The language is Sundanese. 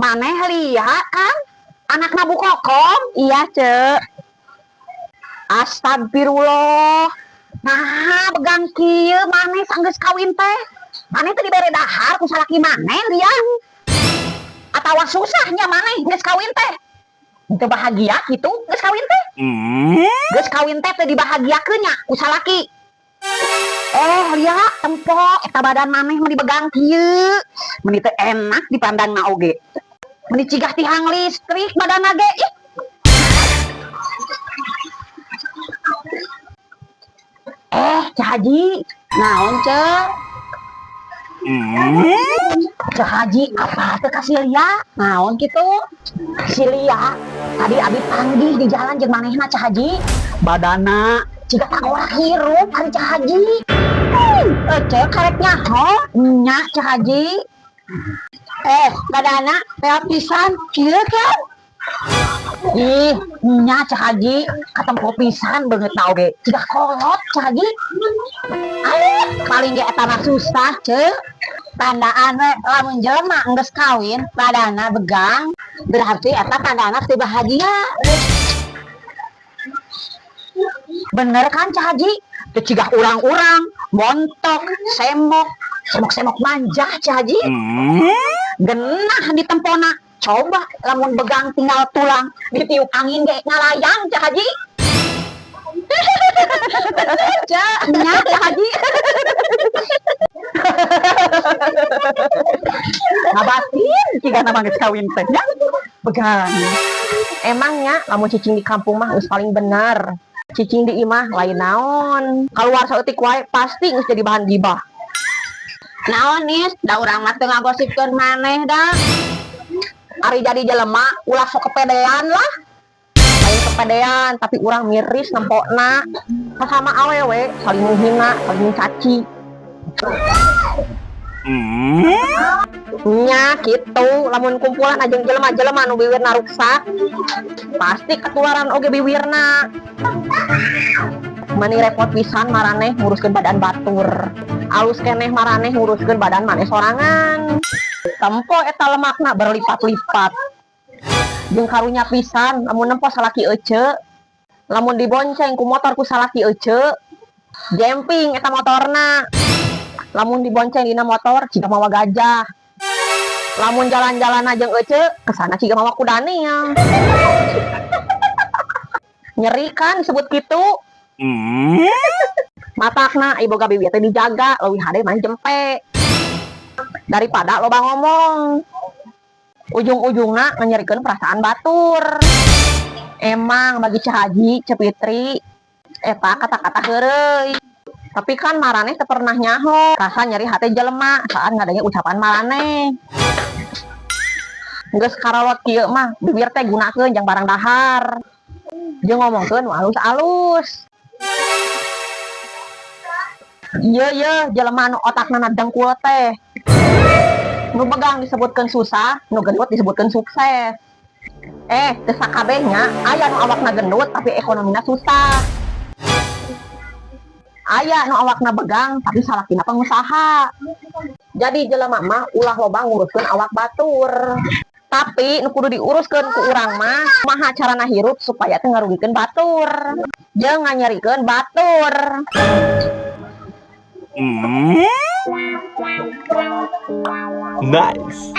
Maneh lihat kan? Anakna Bu Kokom? Iya, Cek. Astagfirullah. Nah, begang kieu maneh sanggeus kawin teh. Maneh teh dibere dahar ku salaki maneh, Lia? Atawa susahnya maneh geus kawin teh? Teu bahagia gitu geus kawin teh? Geus kawin teh teu dibahagiakeun nya ku salaki. Eh, Lia, tempo eta badan maneh meni begang kieu. Meni teu enak dipandangna oge. Meni cigah tihang listrik badanna ge. Ih. Eh, Ceu Haji, Naon, Cek? Ceu Haji, apa teh ka si Lia? Naon kitu? Si Lia, tadi abi panggih di jalan jeung manehna, Ceu Haji. Badana ciga tanggorak hirup ari Ceu Haji. Cek karek nyaho. Nya, Ceu Haji. Eh, badana peot pisan kieu kan? Ih, nya Ceu Haji, katempo pisan beungeutna oge. Ciga kolot, Ceu Haji. Aduh, paling ge eta mah susah, Cek. Tandaan we lamun jelema geus kawin, badana begang, berarti eta tandana teu bahagia. Bener kan, Ceu Haji? Teu cigah urang-urang, montok, semok, semok-semok manja, Ceu Haji. Genah di tempona. Coba lamun begang tinggal tulang, ditiup angin ge ngalayang, Ceu Haji. Bener, Cek. Nya, Ceu Haji. Ngabatin jika nama geus kawin teh nya. Begang. Emangnya lamun cicing di kampung mah geus paling bener. Cicing di imah lain naon. Kaluar saeutik wae pasti geus jadi bahan gibah. Naon nis, da urang mah teu ngagosipkeun maneh da. Ari jadi jelema ulah sok kepedean lah. Lain kepedean, tapi urang miris nempokna. Sasama awewe saling menghina, saling mencaci. Nya kitu, lamun kumpulan jeung jelema-jelema nu biwirna ruksak, pasti ketularan oge biwirna. Mani repot pisan maraneh nguruskeun badan batur. Alus keneh maraneh nguruskeun badan maneh sorangan. Tempo eta lemakna berlipat-lipat. Jeung karunya pisan lamun nempo salaki ece, lamun dibonceng ku motor ku salaki ece, jemping eta motorna. Lamun dibonceng dina motor ciga mawa gajah. Lamun jalan-jalan jeung ece, kesana ciga mawa kudanya. Nyeri kan disebut kitu. Matakna iboga bibi teh dijaga, leuwih hade mah jempe. Daripada loba ngomong. Ujung-ujungna nyerikeun perasaan batur. Emang bagi Ceu Haji, Ceu Fitri, eta kata-kata heureuy. Tapi kan maraneh teu pernah nyaho, rasa nyeri hate jelema saat ngadenge ucapan maraneh. Geus karolot kieu mah bibir teh gunakeun jang barang dahar. Jeung ngomongkeun nu alus-alus. Ieu ye jelema nu otakna dengkul teh. Nu begang disebutkeun susah, nu gendut disebutkeun sukses. Eh, teu sakabehnya aya nu awakna gendut tapi ekonomina susah. Aya nu awakna begang tapi salakina pengusaha. Jadi jelema mah ulah loba nguruskeun awak batur. Tapi nu kudu diuruskeun ku urang mah kumaha carana hirup supaya teu ngarugikeun batur. Jeung nganyerikeun batur. Nice.